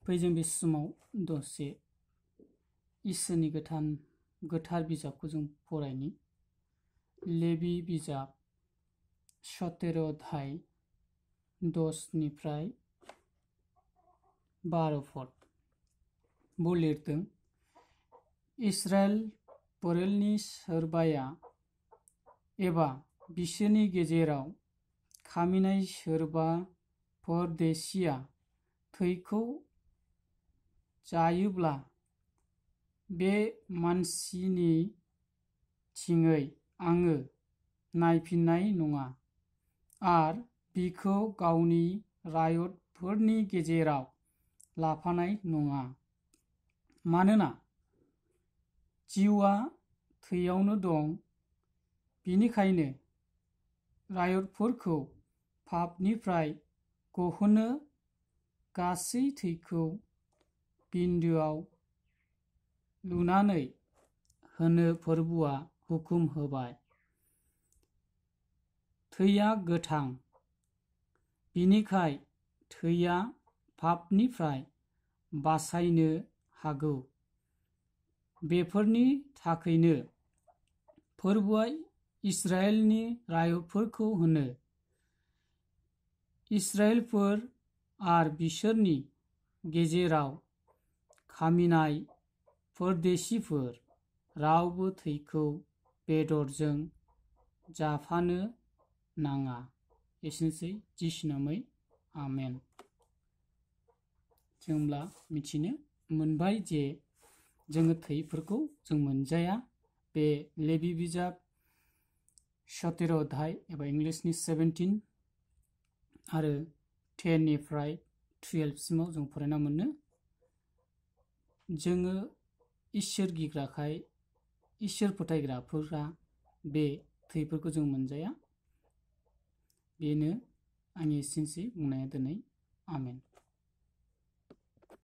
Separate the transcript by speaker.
Speaker 1: फै जों बे समाव दसे इसोरनि गोथार बिजाबखौ जों फरायनि। लेबि बिजाब 17 अध्याय 10 निफ्राय 12 पद बेयाव लिरदों, इस्राएल फोलेरनि सोरबाया एबा बिसोरनि गेजेराव खामिनाय सोरबा परदेशिया थैखौ जायोब्ला बे मानसिनि थिङै आङो नायफिननाय नङा आर बिखौ गावनि रायतफोरनि गेजेराव लाफानाय नङा। मानोना जिउआ थैयावनो दं, बिनिखायनो रायतफोरखौ पापनिफ्राय गहोनो गासै थैखौ बिन्दोआव लुनानै होनो फोरबुआ हुकुम होबाय। थैया गोथां, बिनिखाय थैया पापनिफ्राय बासायनो हागौ। बेफोरनि थाखायनो फोरबुआ इस्राएलनि रायतफोरखौ होनो। इस्राएलफोर आर बिसोरनि गेजेराव खामिनाय परदेशिफोर रावबो थैखौ बेदरजों जाफानो नाङा। एसेनोसै, जिसु नामै आमेन। जों होमब्ला मिथिनो मोनबाय जे जोङो थैफोरखौ जों मोनजाया। बे लेबि बिजाब 17 अध्याय एबा इंलिसनि 17 आरो 10 निफ्राय 12 सिमाव जों फरायना मोनो। जोङो इसोर गिग्राखाय इसोर फोथायग्राफोरा बे थैफोरखौ जों मोनजाया। बेनो आंनि एसेनोसै बुंनाया दिनै। आमेन।